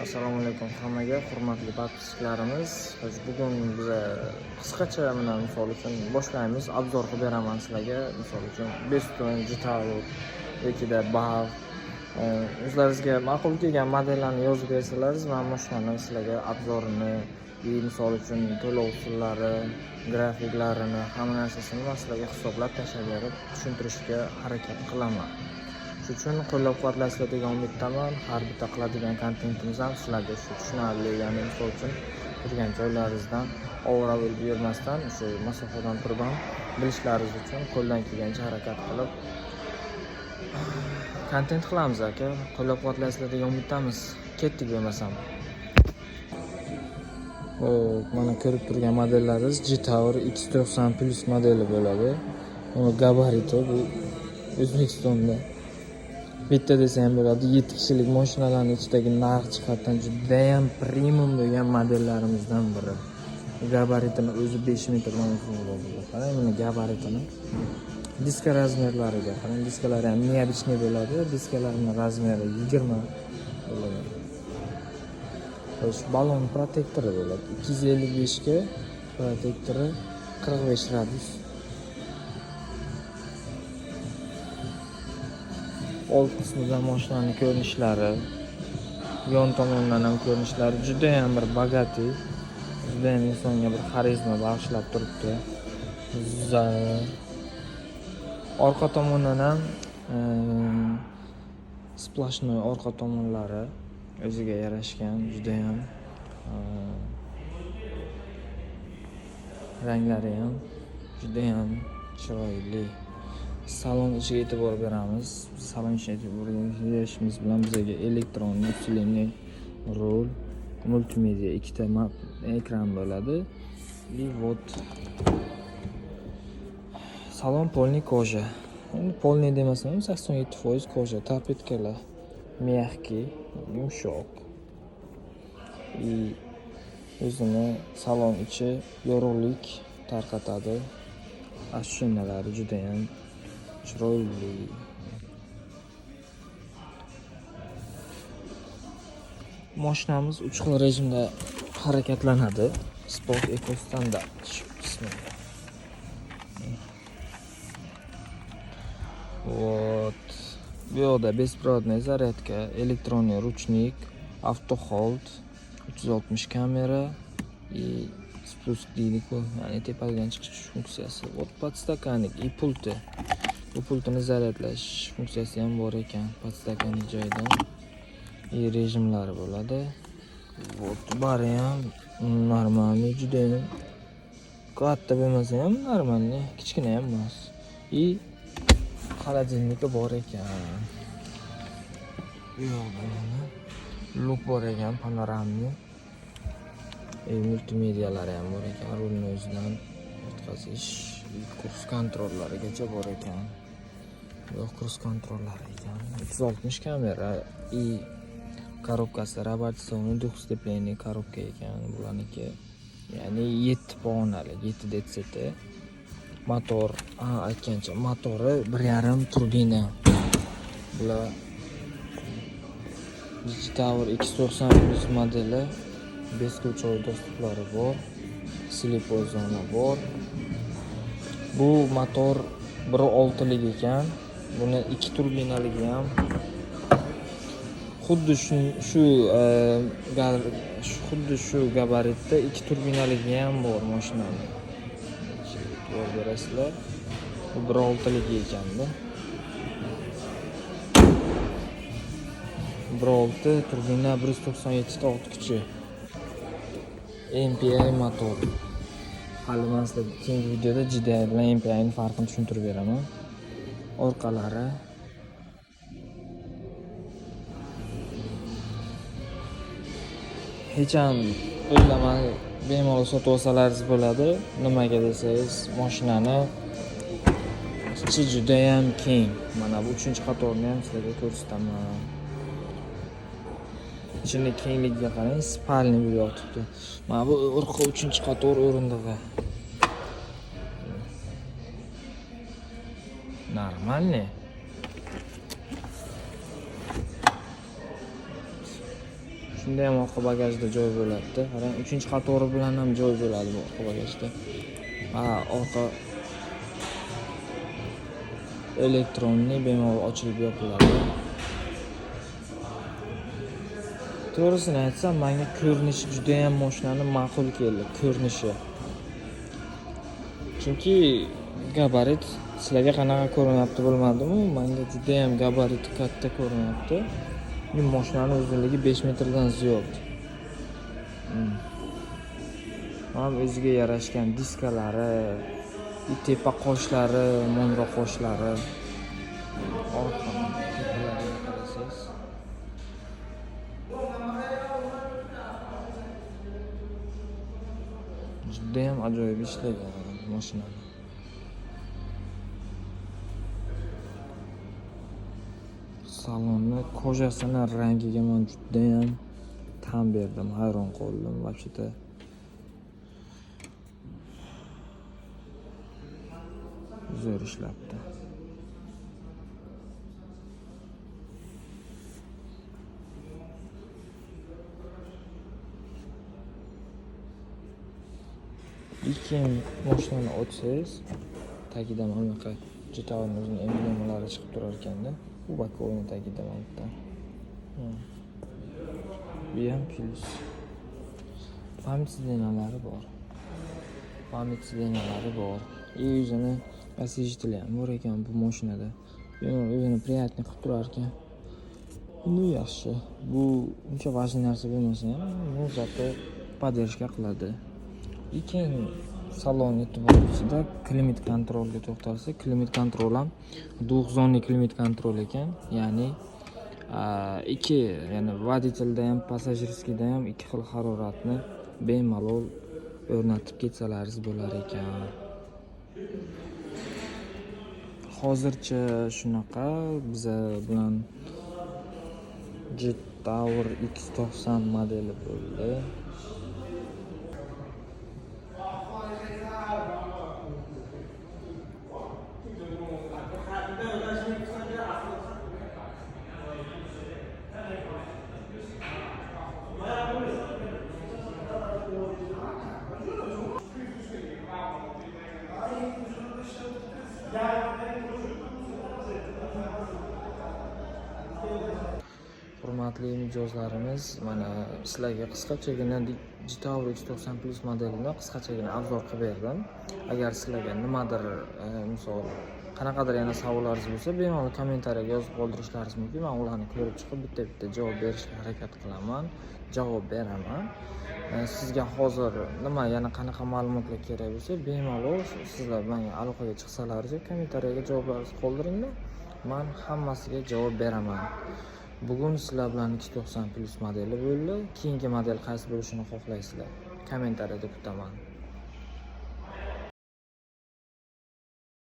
Assalomu alaykum hammaga, hurmatli подписчик larimiz. Biz bugun biza qisqacha, mana, misol uchun, boshlaymiz. Обзор qilib beraman sizlarga. Misol uchun, Bestune Jetour yokida BAV, o'zlaringizga ma'qul kelgan modellarni yozib bersalaringiz, man mashinani sizlarga обзор ini и, misol uchun, to'lov usullari, grafiklarini, hamma narsasini man sizlarga hisoblab tashlab berib tushuntirishga harakat qilaman. Shuning uchun qo'llab-quvvatlaysizlar degan umiddaman. Har bitta qiladigan kontentimiz ham sizlarga shu tushunarli, ya'ni, misol uchun, turgan joylaringizdan ovora bo'lib yurmasdan, shu masofadan turib ham bilishlaringiz uchun qo'ldan kelgancha harakat qilib kontent qilamiz, aka. Qo'llab-quvvatlaysizlar degan umiddamiz. Ketdik bo'lmasam. Xo'p, mana ko'rib turgan modellaringiz Jetour X90 Plus modeli bo'ladi. Uni gabariti bu O'zbekistonda bitta desa ham bo'ladi. 7 kishilik mashinalarning ichidagi narx jihatdan judayam premium bo'lgan modellarimizdan biri. Gabaritini o'zi 5 metrdan uzun bo'ladi. Qarang buni gabaritini. Diska размер lariga qarang, diskalari ham необычный bo'ladi. Diskalarning размер i 20 bo'ladi. Xo'sh, balon protektori bo'ladi. 255 ga protektori 45 radius. Old qismidan mashinani ko'rinishlari, yon tomondan ham ko'rinishlari judayam bir богатый, judayam insonga bir xarizma bag'ishlab turibdi. Orqa tomondan ham сплошной orqa tomonlari o'ziga yarashgan, judayam ranglari ham judayam chiroyli. Salon ichiga e'tibor beramiz. Salon ichiga e'tibor berishimiz bilan bizaga elektron усиленный rul, multimedia ikkita ekran bo'ladi. И вот salon полный кожа. Endi полный demasam ham, 87% кожа, tapetka lar мягкий, yumshoq. И o'zini salon ichi yorug'lik tarqatadi. Ощущения lari judayam chiroyli. Mashinamiz uch xil rejimda harakatlanadi. Sport, Eco, Standard. Bismillah. Вот. Bu yoqda беспроводная зарядка, электронный ручник, auto hold, 360 kamera и спуск deydi-ku, ya'ni tepadan chiqish funksiyasi. Вот подстаканник и pulti. Bu pultini zaryadlash funksiyasi ham bor ekan подстаканник joyidan. И rejimlari bo'ladi. Вот bari ham нормальный, judayam katta bo'lmasa ham нормальный, kichkina ham emas. И холодильник i bor ekan. Bu yoqda yana люк bor ekan, панорамный. И multimedialari ham bor ekan, rulni o'zidan o'tkazish, круиз контроль larigacha bor ekan. Bu yoq круиз контроль lari ekan. 360 kamera и коробка si роботизированный двухступенный коробка ekan bularniki. Ya'ni 7 pog'onali, 7 DCT. Motor, aytgancha, motori 1,5 turbina. Bular Jetour X90 Plus modeli, бесключевой достуp lari bor. Слепой zona bor. Bu motor 1.6lik ekan. Buni 2 turbinaligi ham xuddi shu xuddi shu gabaritda 2 turbinaligi ham bor mashinani. E'tibor berasizlar. Bu 1.6ligi ekanda. 1.6 turbina, 197 ta ot kuchi. MPI motor. Hali man sizlarga keyingi videoda GDI bilan MPI ni farqini tushuntirib beraman. Orqalari hech ham o'ylamay bemalol sotib olsalaringiz bo'ladi. Nimaga desangiz, mashinani ichi judayam keng. Mana bu 3-qatorni ham sizlarga ko'rsataman. Ichini kengligiga qarang, спальный bo'lib yotibdi. Mana bu orqa 3-qator o'rindig'i. Нормальный. Shunda ham orqa bagajda joy bo'ladi. Qarang, 3-qatori bilan ham joy bo'ladi bu orqa bagajda. Ha, orqa elektronli bemalol ochilib yopiladi. To'g'risini aytsam, menga ko'rinishi juda ham mashinani ma'qul keldi, ko'rinishi. Chunki gabarit sizlarga qanaqa ko'rinyapti bilmadim-u, menga juda ham gabariti katta ko'rinyapti. Bu mashinani uzunligi 5 metrdan ziyod. Ham o'ziga yarashgan diskalari, tepa qoshlari, mo'nroq qoshlari. Orqa tepalariga qarasangiz. Juda ham ajoyib ishlagan mashinani. Salonni kojasini rangiga men juda ham tan berdim, hayron qoldim вообще-то. Zo'r ishlabdi. Keyin mashinani ochsangiz, tagida mana bunaqa Jetourni o'zini emblemalari chiqib turar ekanda. Bu боковой tagida mana bitta. Bu ham plyus. Память сиденья lari bor. Память сиденья lari bor. И o'zini освежитель ham bor ekan bu mashinada. Bemalol o'zini приятный qilib turar ekan. Ну yaxshi. Bu uncha важный narsa bo'lmasa ham, ну зато поддержка qiladi. И keyin salon e'tiborisida климат контроль ga to'xtalsak, климат контроль ham двухзонный климат контроль ekan, ya'ni ikki, ya'ni водитель da ham, пассажирский da ham ikki xil haroratni bemalol o'rnatib ketsalaringiz bo'lar ekan. Hozircha shunaqa biza bilan Jetour X90 modeli bo'ldi. Hurmatli mijozlarimiz, mana sizlarga qisqachagina Jetour X90 Plus modelini qisqachagina обзор qilib berdim. Agar sizlarga nimadir, misol, qanaqadir yana savollaringiz bo'lsa, bemalol kommentariyaga yozib qoldirishlaringiz mumkin. Men ularni ko'rib chiqib, bitta-bitta javob berishga harakat qilaman, javob beraman. Sizga hozir nima, yana qanaqa ma'lumotlar kerak bo'lsa, bemalol sizlar menga aloqaga chiqsalaringiz, kommentariyaga javoblaringizni qoldiringlar. Men hammasiga javob beraman. Bugun sizlar bilan X90 Plus modeli bo'ldi. Keyingi model qaysi bo'lishini xohlaysizlar? Kommentariyada kutaman.